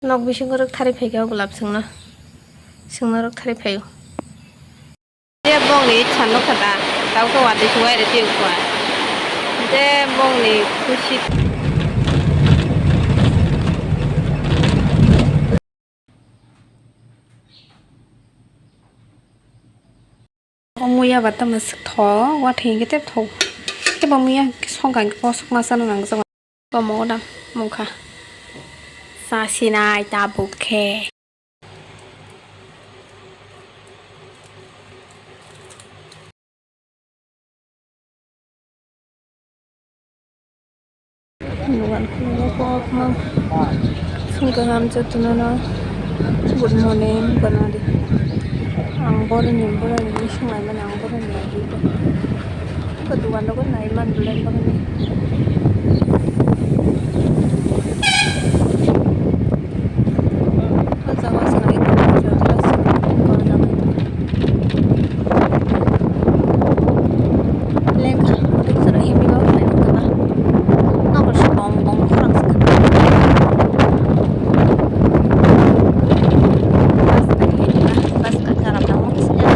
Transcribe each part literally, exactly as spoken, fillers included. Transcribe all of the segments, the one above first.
Nok bisingo rwk thari phaikha o glap swngno. Swngno rwk thari phaio. Je bongni ichha nokha da. Tauke watwi se waire tiyok kha. Je bongni khusi. O muya ba tamo swk thok, watwi hwnkhe tei thok. Khe bo muya hwnkhe songkha hwnkhe kosok ma chana nangjakgo. Omo da mungkha. Sa sinai tabuk khe. Dogan khulukgo kokma. Phung kaham jotono no. Good morning, ganadi. Ang boroni, boroni bising laimani ang boroni lagi. Ko dogan dogan nai man belai boroni. O jaga o se nai ko jaga o se ko jaga. Lekha, lekha rok himwi rok khlai wngkha ba. Nokol se bong bong khorang se kha. Bus kai hai ba, bus kai karam nang kisa ya.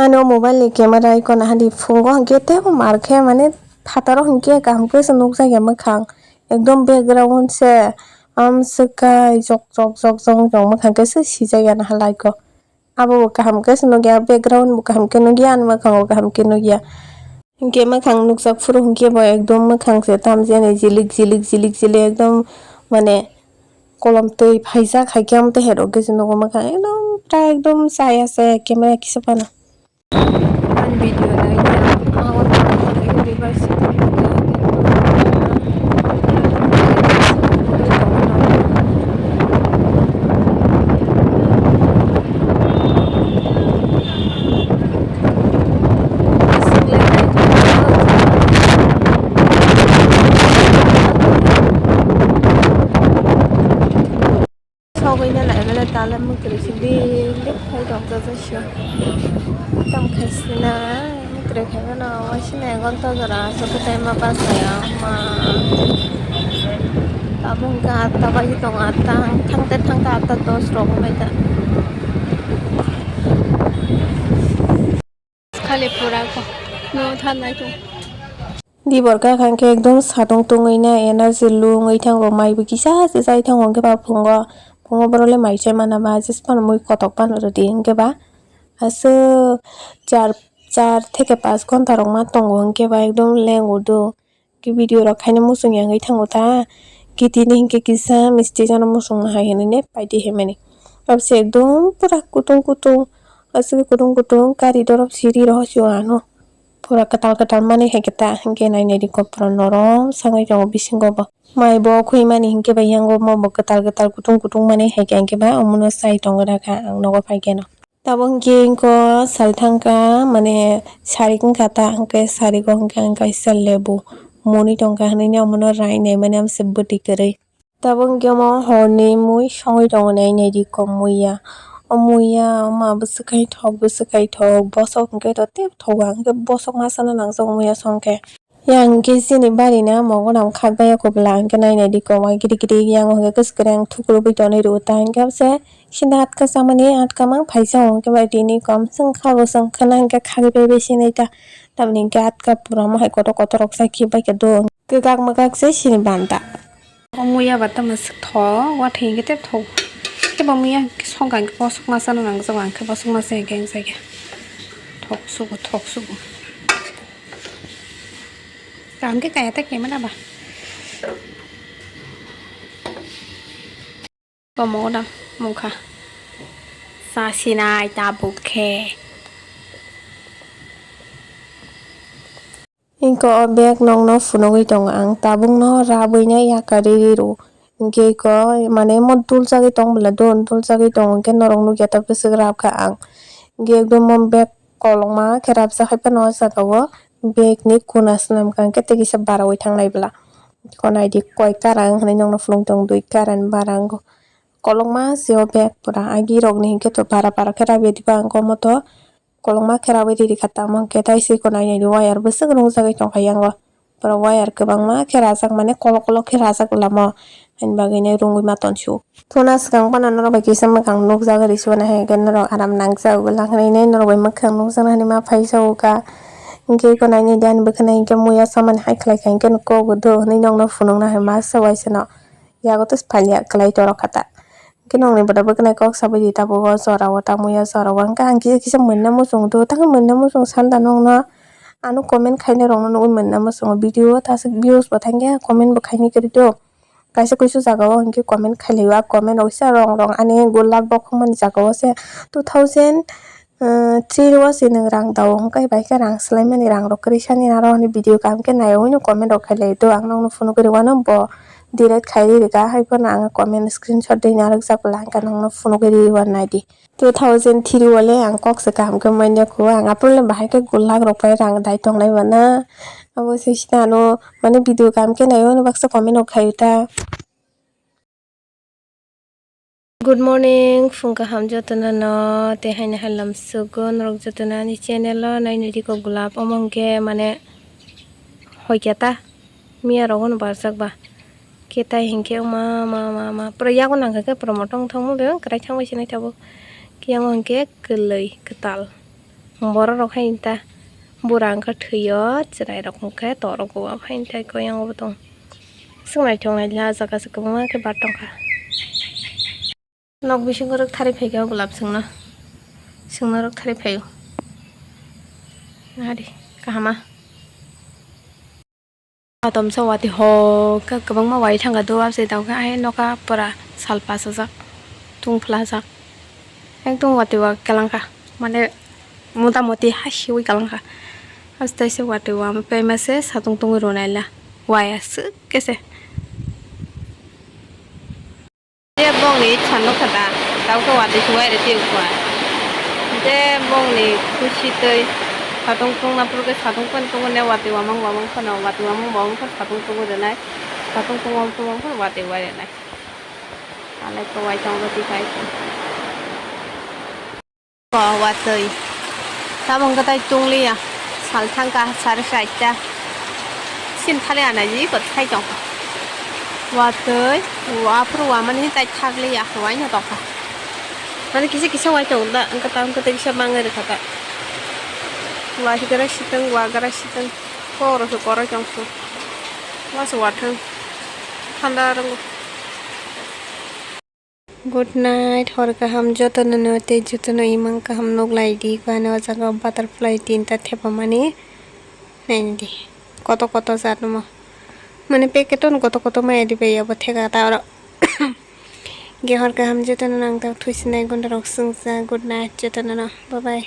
Ani o mobile ni camera icon hadi phungo hwnkhe teibo mar khe mane phataro hwnkhe kaham khe se nukjakya mwkhang ekdom background se amswk kai jok jok jok jok jok mwkhang khe se sijak ya naha like o. Abo bo kaham khe se nukya, background bo kaham khe nukya, ani mwkhang bo kaham khe nukya. Hinkhe mwkhang nukjak phuru hinkhe bo ekdom mwkhang se tamjani jilik jilik jilik jilik ekdom mane kolom twi phaijak, haikhe amtwi herok khe se nugo mwkhang ekdom pura ekdom chaya se camera kisa phano. Ani video naikhe ang Agartala university ni Sogwi na lai belai tala mwtwrwi se dik dik khai tong jaga sio. Tamo khai sina mwtwrwi khai mano waisina egarota jora aswk tai ma bachaya ma. Tabuk hwnkhe atta baji tongo, atta thangte thangte atta dos rok wngkha. Khali pura ko no thanai tong. Dibor kha kha khe ekdom satung tungwi na energy lungwi thango, mai bo kisa se chai thango, hwnkhe ba phungo, phungo borok le mai chai mana ba, jesa phano mui kotok phano rwdi, hwnkhe ba aswk char, char theke panch ghonta rok ma tongo, hwnkhe ba ekdom leng udo. Khe video rok khaina muchung ya wngwi thango ta, khe tini hwnkhe kisa misti jano muchung hai hinwi ne paidi hinmani. Abse ekdom pura kutung kutung, aswk kutung kutung kari dorop siri rw sio ano. Pura kwtal kwtal manwi hai khe ta, hinkhe nai nai di kok pura norom sangwi tongo bisingo bo. Mai bo khwi mani hinkhe ba yango mo bo kwtal kwtal kutung kutung manwi hai khe, hinkhe ba omono chai tongo rakha ang nogo phai kheno. Tabuk hinkhe ingko sal thangkha, mane sarik wngkha ta, hinkhe sarigo hinkhe ang kaisa lebu monwi tongkha hinwi omono rai naimani amse bwtwi kwrwi. Tabuk hwnkhe omo horni mui songwi tongo nai nai di kok muiya. O muiya ma bwswk khai thok, bwswk khai thok, bosok hwnkhe to tei thogo, hwnkhe bosok ma sana nangjago muiya songkhe. Yang hwnkhe chini bari na mogodam khak bai ya kubla, hwnkhe nai nai di kok ma giri giri yang hwnkhe kwswk kwrwi ang thuklubwi tonwi rwo ta, hwnkhe se sini atka chamani atka mang phaisa, hwnkhe bai tini kom chwng khago chwng khwna hwnkhe khagwi bai bai sinai ta, tamni hwnkhe atka pura mohai kotor kotor rok chakhe bai khe do. Kwkak mwkak se sini banta. O muya ba tamo swk thok, watwi hwnkhe tei thok. Khe bo muya hwnkhe songkha hwnkhe bosok ma chana nangjago, ang khe bosok ma se hwnkhe wng jakya. Thok sugo, thok sugo. Kaham khe kaya tei kemera ba. Bo mogodam mungkha. Sa sinai tabuk khe. Ingko o bag nokno phunugwi tongo ang, tabukno rabwino yakarwi rw, Hinkhe iko mane mo dul jagwi tong bwla dun, dul jagwi tong hinkhe norok nukya ta bwswk rap kha ang. Hinkhe ekdom mo bag kolokma khe rapjak hai phano o jaga o bag ni kuna swnam kha hinkhe tei kisa bara oi thangnai bwla. Iko naidi koi kara wng hinwi nokno phunuk tongo, dui kara ni bara wngo. Kolokma se o bag pura agi rok ni hinkhe to bara bara khe rapya diba ang omo to. Kolokma khe rawi riri kha tamo hinkhe tai se iko nai nai di wire bwswk nukjagwi tongkha yango. Borok wire kwbangma khe rajak mane kolok kolok khe rajak lamo. Ani bagwi nai rungwi ma tonsuk. Thuna swkang phano norok bai kisa mwkhang nukjagwi risibo nai hai khe norok aram nangjago lang hinwi nai norok bai mwkhang nukjaknai hinwi ma phaijago kha. Hinkhe iko nai nai di ani bwkhwnai hinkhe muya samani hai khlai kha hinkhe kok do hinwi nokno phunukna hai ma se waisano. Yago tei phalia kwlai torok kha ta. Hinkhe nokni bwdai bwkwnai kok sabai di tabuk o jora o tamo ya jora o hinkhe ang kisa kisa mwina muchung do tamo mwina muchung sanda nokno ano comment khainai rokno nugwi mwina muchungo video o ta aswk views bo thangya comment bo khainai kwrwi do kaisa kuisu jaga o hinkhe comment khailai o a comment rok kisa rong rong ani gulak bokhok mani jaga o se two thousand three o se nwng rang dao hwnkhe bai khe rang swlaimani rang rok kwrwi sani aro ani video kaham khe naiwi no comment rok khailai do ang nokno phunugwi rw mano bo delete khai rw rwkha hai phano ang comment screenshot dei narwkjak bwla ang khe nokno phunugwi rw mano naidi two thousand three o le ang kok se kaham khe manya kho ang aphuru le bahai khe gulak rok bai rang dai tonglai mano abo se sita ano mane video kaham khe naiwi no baksa comment rok khai ta. Good morning, phung kaham jotono no, tei haino hai lamsogo norok jotono ani channel o nainwi rikok gulap. Omo hwnkhe mane hoikya ta miya rogo no barjak ba. Khe tai hinkhe ma, ma, ma, ma, pura yago nangkha khe pura motom thangma bebak kwrai thangbai se naithago. Khe omo hwnkhe kwlwi kwtal. Borok rok hai ta bura wngkha thwi o, chwrai rok hwnkhe torok o, obo hai ta khe yang bo tong. Swk naithok naila ah jaga se kwbangma khe bar tongkha. Nok bisingo rwk thari phaikha o gulab swngno, swngno rwk thari phaio. Nahadi kaham ah. Atomsa watwi hokhe kwbangma wai thangkha do, abse daokhe ai nokha pura sal pasajak, tungphlajak. Ekdom watwi wa kwlangkha, mane motamoti hasiwi kwlangkha. Aste aste watwi wa paima se satung tungwi rwnaila wai aswk khe se. Je bongni ichha nukha da, daokhe watwi se wairwi twi ukha. Je bongni khusi twi satung tungna phuru khe satung phano tungmani watwi wamang wamang phano watwi wamang wamang phano satung tungwi rwnai. Satung tungmang tungmang phano watwi wai rwnai. Alai khe wai tongo twi khai khe. O watwi. Tabuk hwnkhe tai tung liya. Sal thangkha sare saita. Sin thali anaji kot khai tongkha. Watwi. Aphuru wamani tai thak liya. Waino tongkha. Mane kisa kisa wai tongo da. Hwnkhe tamo khe tei kisa mangai rwkha ta. Wai gra sitwng, wa gra sitwng. Kokro se koroi tong su. Waso wathwng. Thanda rwngo. Good night, hor kaham jotono no tei jotono imang kaham nuk lai di. Khe ani o jaga o butterfly tinta thepamani naidi, koto koto jat omo, mane packet o koto koto maya di bai abo theka ta oro. Ge hor kaham jotono nang tak thusinai gunda rok swngjak. Good night jotono no, bye bye.